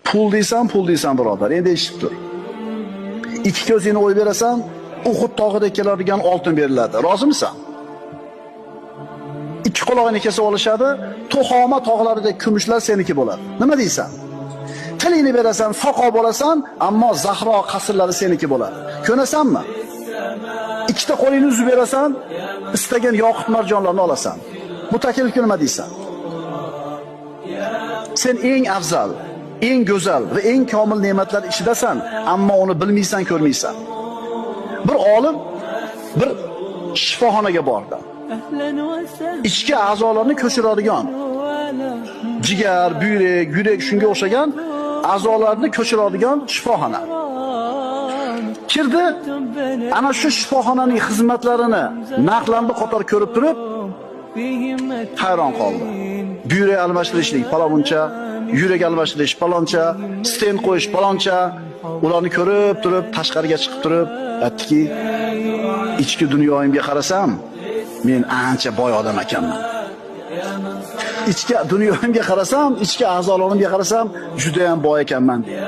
Pul deysan, pul deysan birodar. Endi eshitib tur. Ikki ko'zingni o'yib berasan, Uhud tog'idek keladigan oltin beriladi. Rozimisan? Ikki qulog'ini kesib olishadi, Tuhoma tog'laridagi kumushlar seniki bo'ladi. Nima deysan? Tilingni berasan, soqov bo'lasan, ammo Zahro qasrlari seniki bo'ladi. Ko'nasanmi? Ikkita qo'lingni uzib berasan, istagan yoqut marjonlarni olasan. Bu taklifga nima deysan? Sen eng afzal, eng go'zal va eng komil ne'matlar ichidasan, ammo uni bilmaysan, ko'rmaysan. Bir olim bir shifoxonaga bordi. Ichki a'zolarni ko'chiradigan jigar, buyrak, yurak shunga o'xshagan a'zolarni ko'chiradigan shifoxona. Kirdi, ana shu shifoxonaning xizmatlarini narxlarni qator ko'rib turib hayron qoldi. Buyrak almashtirishlik paloncha, yurak almashtirish paloncha, stent qo'yish paloncha, ularni ko'rib turib tashqariga chiqib turib aytdiki, ichki dunyoyimga qarasam, men ancha boy odam ekanman. Ichki dunyoyimga qarasam, ichki a'zolarimga qarasam, juda ham boy ekanman dedi.